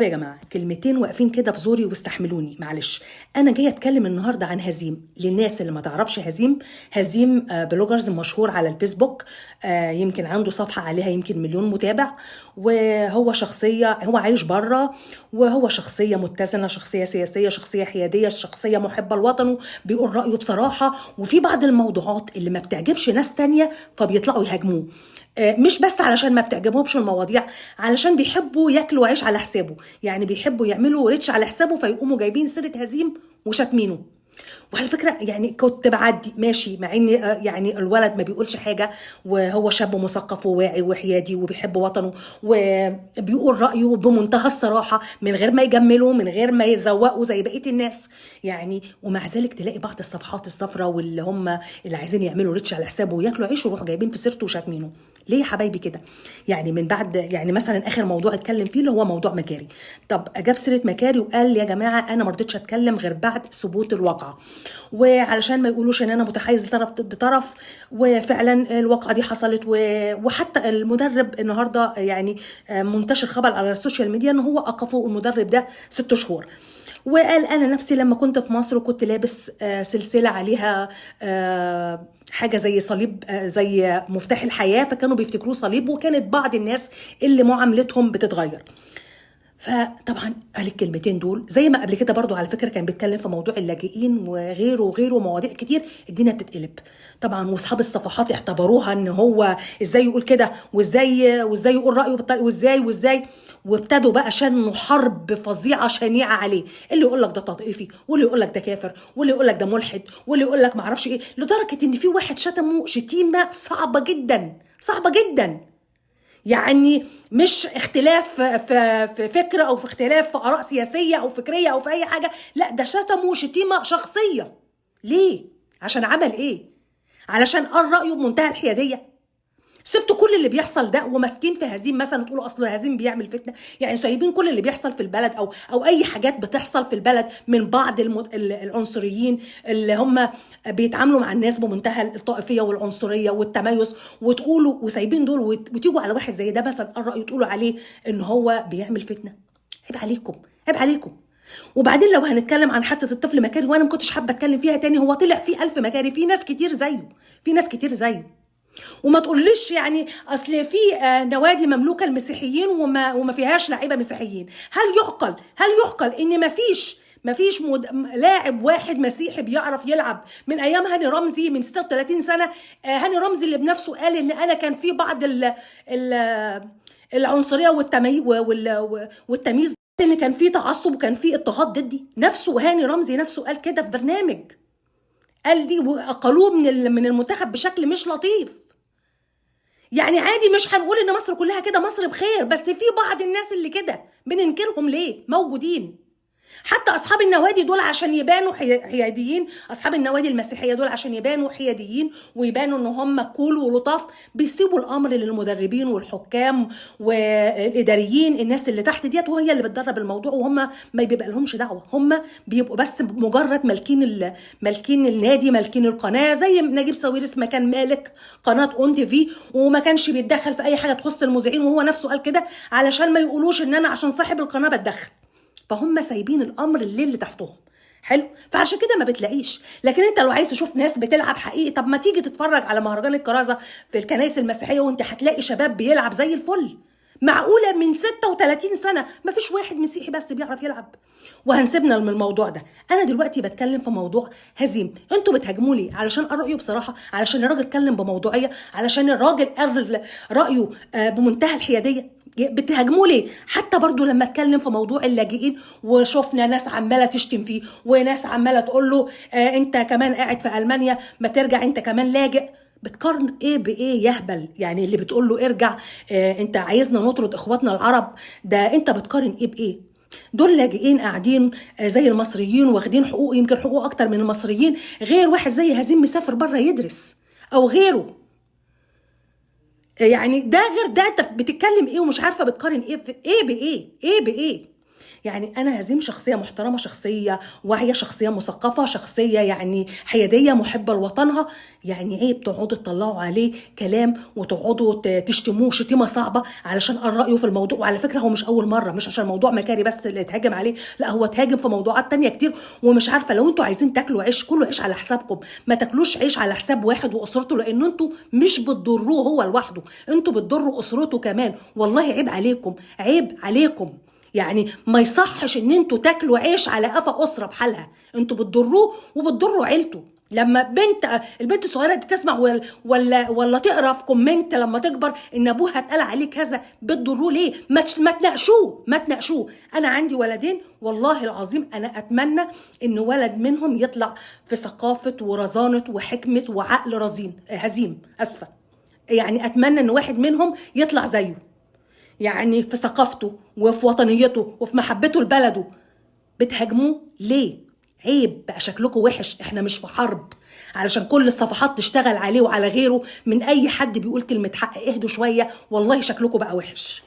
يا جماعة كلمتين واقفين كده في زوري واستحملوني معلش. أنا جاية أتكلم النهاردة عن هزيم. للناس اللي ما تعرفش هزيم، هزيم bloggers مشهور على الفيسبوك، يمكن عنده صفحة عليها يمكن مليون متابع، وهو شخصية، هو عايش بره، وهو شخصية متزنة، شخصية سياسية، شخصية حيادية، شخصية محبة لوطنه، بيقول رأيه بصراحة، وفي بعض الموضوعات اللي ما بتعجبش ناس تانية فبيطلعوا يهاجموه، مش بس علشان ما بتعجبهمش المواضيع، علشان بيحبوا ياكلوا عيش على حسابه، يعني بيحبوا يعملوا reach على حسابه، فيقوموا جايبين سيرة هزيم وشاتمينه. وعلى فكرة يعني كنت بعدي ماشي، مع ان يعني الولد ما بيقولش حاجة، وهو شاب مثقف وواعي وحيادي وبيحب وطنه وبيقول رأيه بمنتهى الصراحة من غير ما يجمله، من غير ما يزوقه زي بقية الناس يعني. ومع ذلك تلاقي بعض الصفحات الصفراء واللي هم اللي عايزين يعملوا reach على حسابه وياكلوا عيش ويروحوا جايبين في سيرته وشاتمينه. ليه يا حبايبي كده؟ يعني من بعد يعني مثلا اخر موضوع اتكلم فيه اللي هو موضوع مكاري. طب جاب سيره مكاري وقال يا جماعة انا ما رضيتش اتكلم غير بعد ثبوت الواقعة، وعلشان ما يقولوش ان انا متحيز لطرف ضد طرف، وفعلا الواقعة دي حصلت. وحتى المدرب النهارده يعني منتشر خبر على ال social media ان هو اقفوا المدرب ده 6 شهور، وقال انا نفسي لما كنت في مصر كنت لابس سلسلة عليها حاجة زي صليب، زي مفتاح الحياة، فكانوا بيفتكروه صليب، وكانت بعض الناس اللي معاملتهم بتتغير. فطبعا قال الكلمتين دول زي ما قبل كده برضو على فكرة كان بيتكلم في موضوع اللاجئين وغيره وغيره مواضيع كتير، الدنيا بتتقلب طبعا. واصحاب الصفحات اعتبروها ان هو ازاي يقول كده، وازاي يقول رايه بالطريقة، وازاي، وابتدوا بقى شنوا حرب فظيعة شنيعه عليه، اللي يقول لك ده طائفي، واللي يقول لك ده كافر، واللي يقول لك ده ملحد، واللي يقول لك معرفش ايه، لدرجة ان في واحد شتمه شتيمه صعبة جدا صعبة جدا، يعني مش اختلاف في فكرة أو في اختلاف في آراء سياسية أو فكرية أو في أي حاجة، لا ده شتمه شتيمة شخصية. ليه؟ عشان عمل إيه؟ علشان قال رأيه بمنتهى الحيادية. سبتوا كل اللي بيحصل ده وماسكين في هزيم مثلا، تقولوا اصل هزيم بيعمل فتنة، يعني سايبين كل اللي بيحصل في البلد او اي حاجات بتحصل في البلد من بعض العنصريين اللي هم بيتعاملوا مع الناس بمنتهى الطائفية والعنصريه والتميز، وتقولوا وسايبين دول وتيجوا على واحد زي ده مثلا قال رايه تقولوا عليه ان هو بيعمل فتنة. عيب عليكم، عيب عليكم. وبعدين لو هنتكلم عن حادثه الطفل مكاري، وانا ما كنتش حابة اتكلم فيها تاني، هو طلع فيه 1000 مكاري، في ناس كتير زيه، في ناس كتير زيه. وما تقوليش يعني اصل في نوادي مملوكة المسيحيين وما فيهاش لعيبة مسيحيين. هل يعقل ان ما فيش لاعب واحد مسيحي بيعرف يلعب من ايام هاني رمزي من 36 سنة؟ هاني رمزي اللي بنفسه قال ان انا كان في بعض العنصرية والتمييز، ان كان في تعصب وكان في اضطهاد ضدي. نفسه هاني رمزي نفسه قال كده في برنامج، قال دي واقلوه من المنتخب بشكل مش لطيف. يعني عادي، مش هنقول ان مصر كلها كده، مصر بخير، بس في بعض الناس اللي كده بننكرهم ليه؟ موجودين. حتى اصحاب النوادي دول عشان يبانوا حياديين، اصحاب النوادي المسيحية دول عشان يبانوا حياديين ويبانوا ان هم كول ولطاف، بيسيبوا الامر للمدربين والحكام والاداريين، الناس اللي تحت ديت، وهي اللي بتدرب الموضوع، وهم ما بيبقى لهمش دعوه، هم بيبقوا بس مجرد مالكين النادي، مالكين القناة، زي نجيب ساويرس ما كان مالك قناة ON TV وما كانش بيتدخل في اي حاجة تخص المذيعين، وهو نفسه قال كده علشان ما يقولوش ان انا عشان صاحب القناة بتدخل. فهم سايبين الامر اللي تحتهم. حلو، فعشان كده ما بتلاقيش. لكن انت لو عايز تشوف ناس بتلعب حقيقي، طب ما تيجي تتفرج على مهرجان الكرازة في الكنائس المسيحية وانت هتلاقي شباب بيلعب زي الفل. معقولة من 36 سنة ما فيش واحد مسيحي بس بيعرف يلعب؟ وهنسيبنا من الموضوع ده. انا دلوقتي بتكلم في موضوع هزيم. انتوا بتهاجموا لي علشان قال رايه بصراحة، علشان الراجل اتكلم بموضوعية، علشان الراجل قال رايه بمنتهى الحيادية. بتهاجموا ليه؟ حتى برضو لما اتكلم في موضوع اللاجئين وشفنا ناس عماله تشتم فيه، وناس عماله تقول له انت كمان قاعد في المانيا، ما ترجع انت كمان لاجئ. بتقارن ايه بايه يهبل؟ يعني اللي بتقول له ارجع انت عايزنا نطرد اخواتنا العرب، ده انت بتقارن ايه بايه؟ دول لاجئين قاعدين زي المصريين واخدين حقوق، يمكن حقوق اكتر من المصريين، غير واحد زي هزيم مسافر بره يدرس او غيره. يعني ده غير ده، انت بتتكلم ايه ومش عارفه بتقارن ايه ايه بايه، ايه بايه. يعني انا هزيم شخصية محترمه، شخصية واعية، شخصية مثقفة، شخصية يعني حيادية محبة لوطنها. يعني عيب تقعدوا تطلعوا عليه كلام وتقعدوا تشتموه شتيمه صعبة علشان قال رايه في الموضوع. وعلى فكرة هو مش اول مرة، مش عشان موضوع مكاري بس اللي اتهاجم عليه، لا هو اتهاجم في موضوعات تانية كتير. ومش عارفه، لو انتوا عايزين تاكلوا عيش كلوا عيش على حسابكم، ما تاكلوش عيش على حساب واحد واسرته، لان انتوا مش بتضروه هو لوحده، انتوا بتضروا اسرته كمان. والله عيب عليكم، عيب عليكم. يعني ما يصحش ان انتوا تاكلوا عيش على قفا اسره بحالها، انتوا بتضروه وبتضروا عيلته. لما البنت الصغيرة دي تسمع ولا تقرا في comment لما تكبر ان ابوها اتقال عليه كذا، بتضروه ليه؟ ما تناقشوه، ما تناقشوه. انا عندي ولدين والله العظيم انا اتمنى ان ولد منهم يطلع في ثقافة ورزانه وحكمه وعقل رزين، هزيم، اسفه. يعني اتمنى ان واحد منهم يطلع زيه، يعني في ثقافته وفي وطنيته وفي محبته لبلده. بتهاجموه ليه؟ عيب بقى، شكلكم وحش. احنا مش في حرب علشان كل الصفحات تشتغل عليه وعلى غيره من اي حد بيقول كلمة حق. اهدوا شوية، والله شكلكم بقى وحش.